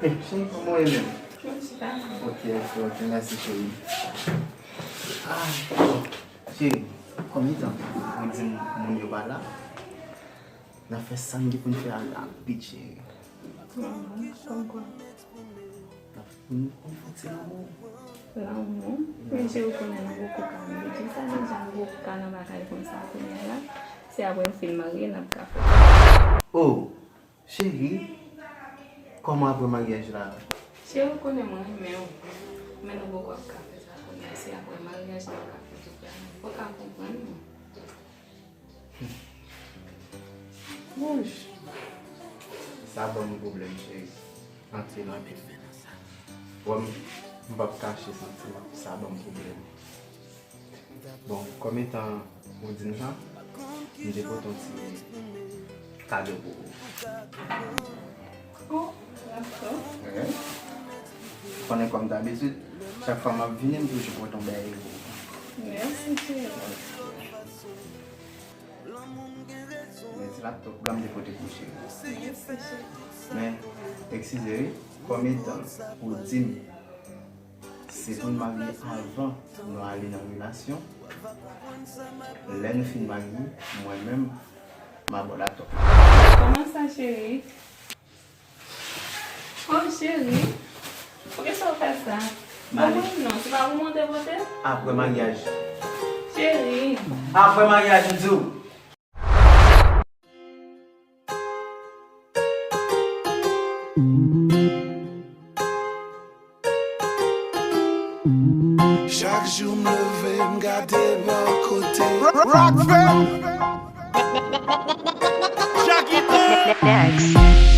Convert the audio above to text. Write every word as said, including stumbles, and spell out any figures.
Cheri, kòman w ye menm? Mwen chita. Ok, ok, ok, mèsi cheri. Ah, cheri, konbyen tan ou di m moun yo pa la? N ap fè sa n gen pou n fè a rapid, cheri. Kòmkwa? N ap, n ap fè ti lanmou. Lanmou? Men cheri, ou konnen nou poko ka, m te di sa deja, nou poko ka nan bagay konsa kounye a la. Se apre n fin marye n ap ka fè. Oh! Cheri, kòman apre maryaj la? Cheri, ou konnen mwen renmen w, men nou poko ap ka fè sa kounye a, se apre maryaj n ap ka fè tout bagay. Ou ka konprann mwen. Wouch! Sa ban m pwoblèm, cheri. Anpil, anpil. Wè m, m p ap kache santiman, sa ban m pwoblèm. Bon, kòm etan ou di m sa, m te pote yon ti kado pou ou. Oh, laptop. Wi. Konnen kòm dabitid, chak fwa m ap vini, m toujou pote yon bagay pou ou. Mèsi, cheri. Men ti laptop la m te pote pou cheri. Mèsi, cheri. Men, eskize wi, kòm etan ou di m se pou n marye avan nou ale nan relasyon. Lè nou fin marye, mwen menm, m a ba w laptop la. Kòman sa, cheri? Oh, cheri, poukisa w fè sa? Mwen non, se pa pou mwen te pote? Apre maryaj. Cheri. Apre maryaj, m di w. Chak jou m leve, m gade bò kote. Rockville. Jackie Next.